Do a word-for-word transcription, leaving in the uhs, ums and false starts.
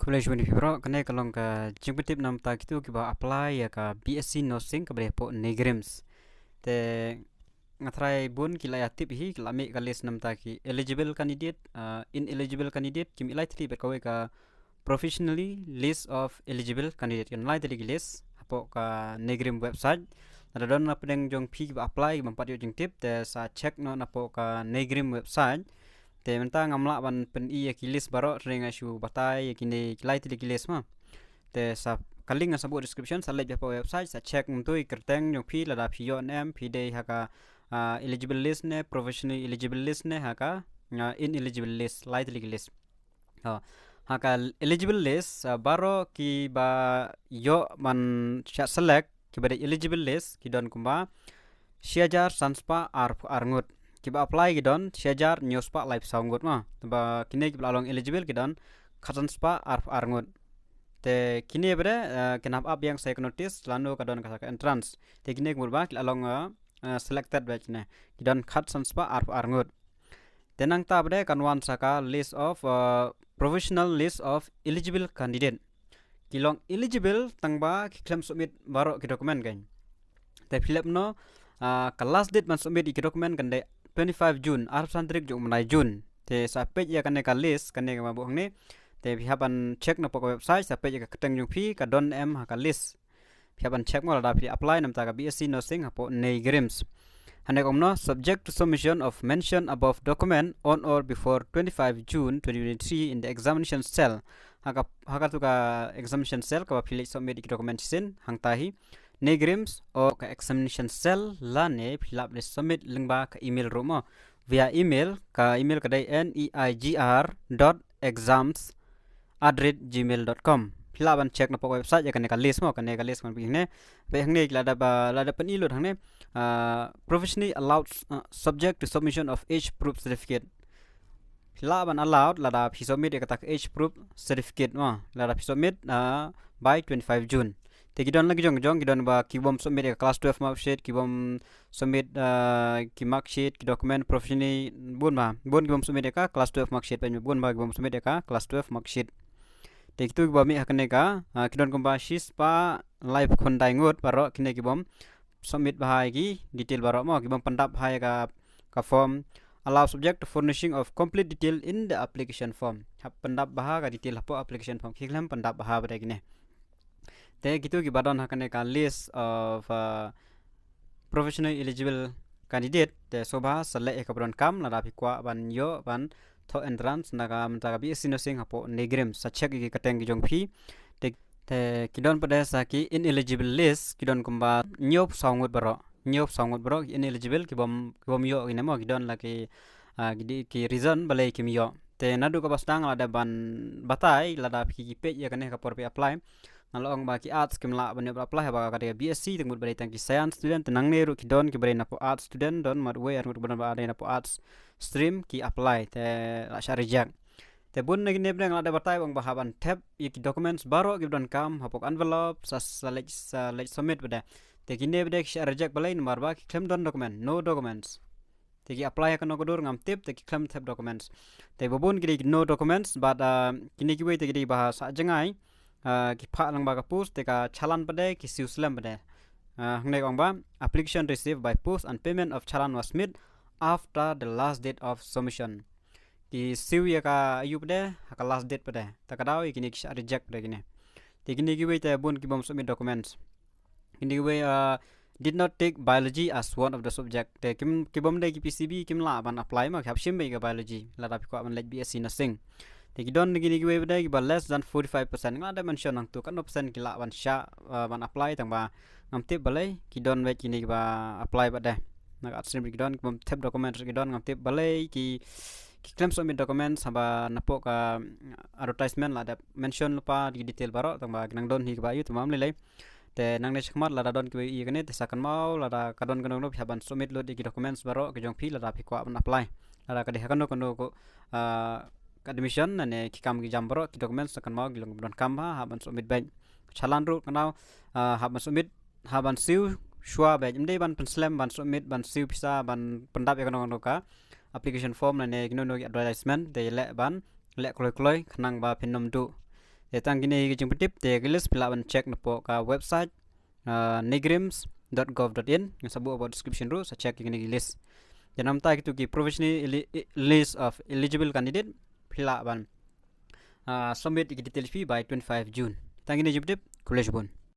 Khublei shibun ïa phi baroh, kane ka long ka jingpyntip namar kito kiba apply ïa ka B S C Nursing kaba dei hapoh NEIGRIHMS. Te nga tharai bun ki la ïa tip hi, ki la mih ka list namar ki eligible candidate, uh, ineligible candidate, ki mih lai tylli bad kawei ka professionally list of eligible candidate. Ki don lai tylli ki list hapoh ka NEIGRIHMS website. Lada don na pdeng jong phi kiba apply, kiba ym pat ïoh jingtip, te sa check noh napoh ka NEIGRIHMS website. Te mynta ngam lah ban pyni ïa ki list baroh, te nga shu batai ïa kine ki lai tylli ki list ma. Te sa ka link nga sa buh description, sa leit hapoh website, sa check mynta ïa ka kyrteng jong phi, lada phi ïoh ne em, phi dei ha ka, ah, eligible list ne, professionally eligible list ne, ha ka, ah, ineligible list, lai tylli ki list. Ha, ha ka eligible list, ah, baroh kiba ïoh ban shah select, kiba dei eligible list, ki don kumba shi hajar san spah arphew ar ngut. Kiba apply ki don shi hajar hynñiew spah laiphew saw ngut ma. Te ba kine kiba la long eligible ki don khatsan spah arphew ar ngut. Te kine ba dei, eh, kin hap ap biang sa ïa ka notice, lano ka don ka, ka entrance. Te kine kumba ki la long, eh, eh, selected batch ne. Ki don khatsan spah arphew ar ngut. Te nangta pat de kan wan sa ka list of, uh, provisional list of eligible candidate. Ki long eligible tang ba ki khlem submit baroh ki document kan. Te phi lap noh, uh, ka last date ban submit ïa ki document kan dei twenty-five June, arphew san tarik jong u bnai June. Te sa peit ïa kane ka list, kane kaba buh hangne. Te phi hap ban check napoh ka website, sa peit ïa ka kyrteng jong phi, ka don em ha ka list. Phi hap ban check mo lada phi apply namar ka B S C Nursing hapoh NEIGRIHMS. Hangne ka ong mo, subject to submission of mention above document on or before twenty-five June twenty twenty-three in the examination cell. Ha ka, ha katu ka examination cell kaba phi leit submit ïa ki document shisien, hangta hi. NEIGRIHMS o ka examination cell lane phi lah ban submit lyngba ka email ruh mo. Via email, ka email ka dei N E I G R dot exams at rate gmail dot com. Phi lah ban check napoh website ïa kane ka list mo, kane ka list kan phi ne. Phi hangne lada ba, lada pyni lut hangne, ah, professionally allowed, ah, subject to submission of age proof certificate. Phi lah ban allowed lada phi submit ïa kata ka age proof certificate mo, lada phi submit, ah, by twenty-five June. Te ki don la ki jong jong, ki don ba ki bym submit ïa ka class twelve mark sheet, ki bym submit, ah, ki mark sheet, ki document professionally, bun ba, bun ki bym submit ïa ka class twelve mark sheet, bun ba ki bym submit ïa ka class twelve mark sheet. Te kitu kiba mih ha kane ka, ah, ki don kumba shi spah laiphew khyndai ngut baroh kine ki bym submit bha ïa ki detail baroh mo, ki bym pyndap bha ïa ka, ka form. Allow subject to furnishing of complete detail in the application form. Hap pyndap bha ka detail hapoh application form, ki khlem pyndap bha pat de kine. Te kitu kiba don ha kane ka list of, uh, professionally eligible candidate, te sngewbha sa leh ïa kaba donkam lada phi kwah ban ïoh ban thoh entrance na ka, mynta ka B S C Nursing hapoh NEIGRIHMS, sa check ïa ki kyrteng ki jong phi. Te, te ki don pat de sa ki ineligible list, ki don kumba hynñiewphew saw ngut baroh. Hynñiewphew saw ngut baroh ki ineligible, ki bym, ki bym ïoh kine mo, ki don la ki, ah, ki di, ki reason balei kim ïoh. Te naduh kaba sdang lada ban batai, lada phi peit ïa kane ka por phi apply. Nga la ong ba ki arts kim lah ban ïoh apply, haba ka dei ka B S C, te mut ba dei tang ki science student, te nangne ruh ki don kiba dei napoh arts student, don mat wei ar ngut ba don ba dei napoh arts stream ki apply, te la shah reject. Te bun na kine pat de nga la dep batai ba ong ba hap ban thep ïa ki documents baroh kiba donkam hapoh envelope, sa, sa leit, sa leit submit pat de. Te kine pat de ki shah reject balei namar ba ki khlem don document, no documents. Te ki apply ha kano ka dur ngam tip, te ki khlem thep documents. Te ba bun ki dei no documents, bad, ah, kine kiwei te ki dei ba sah jngai, ah, ki phah lyngba ka post, te ka challan pat de, ki siew slem pat de. Ah, hangne ka ong ba, application received by post and payment of challan was made after the last date of submission. Ki siew ïa ka aïu pat de, ha ka last date pat de. Ta ka daw ïa kine ki shah reject pat de kine. Te kine kiwei te bun ki bym submit documents. Kine kiwei, uh, did not take biology as one of the subject. Te kim, ki bym dei ki P C B kim lah ban apply mo, ki hap shim beit ïa ka biology lada phi kwah ban leit B S C Nursing. Te ki don kine kiwei pat de kiba less than forty-five percent. Nga la dep mention hangtu katno percent ki lah ban shah, uh, ban apply, tang ba ngam tip balei ki don beit kine kiba apply pat de. Na ka arts stream ki don, ki bym thep documents ki don, ngam tip balei ki, ki khlem submit documents, haba napoh ka, mm, advertisement la dep mention lypa ki detail baroh, tang ba ki nang don hi kiba aïu, te ngam lei lei. Te nangne shakhmat lada don kiba ïohi ïa kane, te sa kynmaw lada ka don kano kano, phi hap ban submit lut ïa ki documents baroh ki jong phi lada phi kwah ban apply. Lada ka dei ha kano kano ka, ah, ka admission ne ki kam ki jam baroh, ki documents sa kynmaw ki long kiba donkam bha, hap ban submit beit. Challan ruh kynmaw, ah, hap ban submit, hap ban siew shuwa beit. Ym dei ban pynslem, ban submit, ban siew pisa, ban pyndap ïa kano kano ka application form ne kino kino ki advertisement, te leh ban leh kloi kloi khnang ba phin ym duh. Te tang kine ki jingpyntip, te ki list phi lah ban check napoh ka website uh, nagrims dot gov dot in. Nga sa buh hapoh description ruh, sa check ïa kine ki list. Te namar kito ki provisionally eli- list of eligible candidate, phi lah ban uh, submit ïa ki detail phi by twenty-five June. Tang kine ki jingpyntip, khublei shibun.